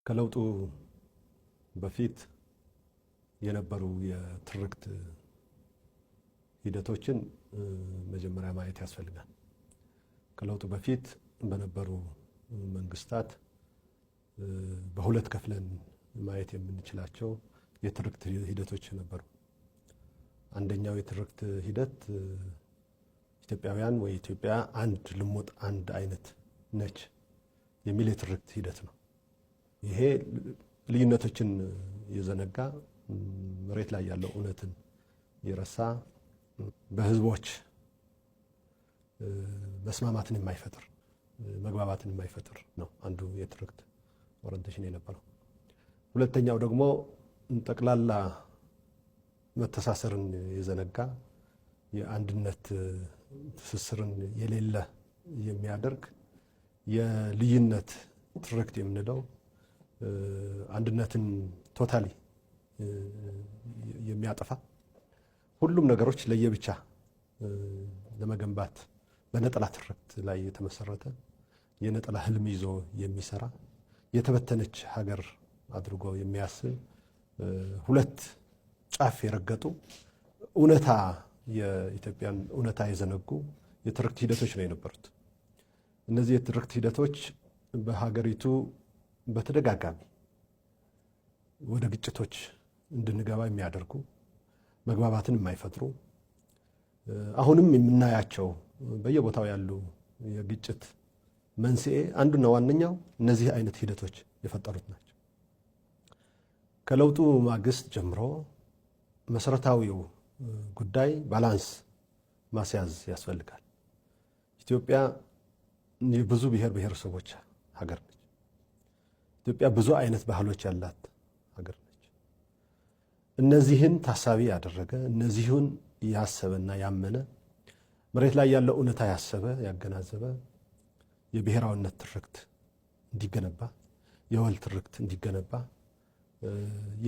ከለውጡ በፊት የነበሩ የትርክት ሂደቶችን መጀመሪያ ማየት ያስፈልጋል። ከለውጡ በፊት በነበሩ መንግስታት በሁለት ከፍለን ማየት የምንችላቸው የትርክት ሂደቶች ነበሩ። አንደኛው የትርክት ሂደት ኢትዮጵያውያን ወይ ኢትዮጵያ አንድ ልሙጥ፣ አንድ አይነት ነች የሚል የትርክት ሂደት ነው። ይሄ ልዩነቶችን የዘነጋ፣ መሬት ላይ ያለው እውነትን የረሳ፣ በህዝቦች መስማማትን የማይፈጥር፣ መግባባትን የማይፈጥር ነው አንዱ የትርክት orientation የነበረው። ሁለተኛው ደግሞ ጠቅላላ መተሳሰርን የዘነጋ፣ የአንድነት ትስስርን የሌለ የሚያደርግ የልዩነት ትርክት የምንለው፣ አንድነትን totally የሚያጠፋ፣ ሁሉም ነገሮች ለየብቻ ለመገንባት በነጠላ ትርክት ላይ የተመሰረተ፣ የነጠላ ህልም ይዞ የሚሰራ፣ የተበተነች ሀገር አድርጎ የሚያስብ፣ ሁለት ጫፍ የረገጡ፣ እውነታ የኢትዮጵያን እውነታ የዘነጉ የትርክት ሂደቶች ነው የነበሩት። እነዚህ የትርክት ሂደቶች በሀገሪቱ በተደጋጋሚ ወደ ግጭቶች እንድንገባ የሚያደርጉ፣ መግባባትን የማይፈጥሩ፣ አሁንም የምናያቸው በየቦታው ያሉ የግጭት መንስኤ አንዱና ዋነኛው እነዚህ አይነት ሂደቶች የፈጠሩት ናቸው። ከለውጡ ማግስት ጀምሮ መሰረታዊው ጉዳይ balance ማስያዝ ያስፈልጋል። ኢትዮጵያ የብዙ ብሔር ብሔረሰቦች ሀገር ነች። ኢትዮጵያ ብዙ አይነት ባህሎች ያላት ሀገር ነች። እነዚህን ታሳቢ ያደረገ፣ እነዚህን ያሰበና ያመነ፣ መሬት ላይ ያለው እውነታ ያሰበ ያገናዘበ የብሔራዊነት ትርክት እንዲገነባ፣ የወል ትርክት እንዲገነባ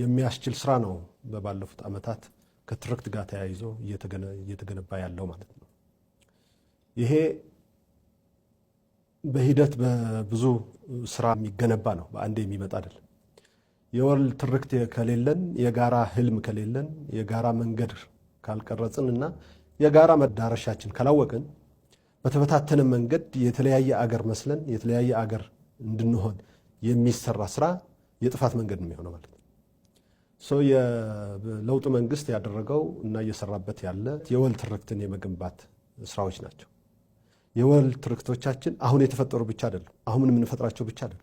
የሚያስችል ስራ ነው በባለፉት ዓመታት ከትርክት ጋር ተያይዞ እየተገነባ ያለው ማለት ነው። ይሄ በሂደት በብዙ ስራ የሚገነባ ነው። በአንዴ የሚመጣ አይደለም። የወል ትርክት ከሌለን፣ የጋራ ህልም ከሌለን፣ የጋራ መንገድ ካልቀረጽን እና የጋራ መዳረሻችን ካላወቅን በተበታተነ መንገድ የተለያየ አገር መስለን የተለያየ አገር እንድንሆን የሚሰራ ስራ የጥፋት መንገድ ነው የሚሆነው ማለት ነው። የለውጡ መንግስት ያደረገው እና እየሰራበት ያለ የወል ትርክትን የመገንባት ስራዎች ናቸው። የወል ትርክቶቻችን አሁን የተፈጠሩ ብቻ አይደሉም። አሁን የምንፈጥራቸው ብቻ አይደሉም።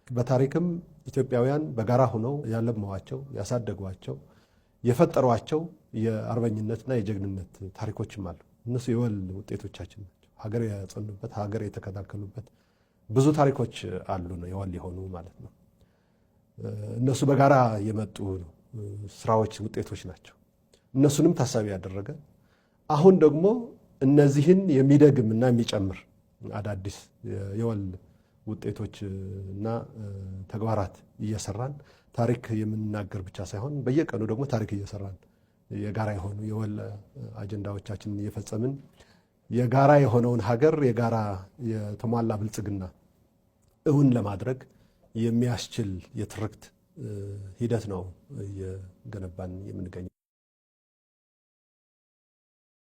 በታሪክም ኢትዮጵያውያን በጋራ ሆነው ያለሟቸው፣ ያሳደጓቸው፣ የፈጠሯቸው የአርበኝነትና የጀግንነት ታሪኮችም አሉ። እነሱ የወል ውጤቶቻችን ናቸው። ሀገር ያጸኑበት፣ ሀገር የተከላከሉበት ብዙ ታሪኮች አሉ ነው የወል የሆኑ ማለት ነው። እነሱ በጋራ የመጡ ስራዎች ውጤቶች ናቸው። እነሱንም ታሳቢ ያደረገ፣ አሁን ደግሞ እነዚህን የሚደግም እና የሚጨምር አዳዲስ የወል ውጤቶች እና ተግባራት እየሰራን፣ ታሪክ የምንናገር ብቻ ሳይሆን በየቀኑ ደግሞ ታሪክ እየሰራን፣ የጋራ የሆኑ የወል አጀንዳዎቻችንን እየፈጸምን፣ የጋራ የሆነውን ሀገር የጋራ የተሟላ ብልጽግና እውን ለማድረግ የሚያስችል የትርክት ሂደት ነው እየገነባን የምንገኘው።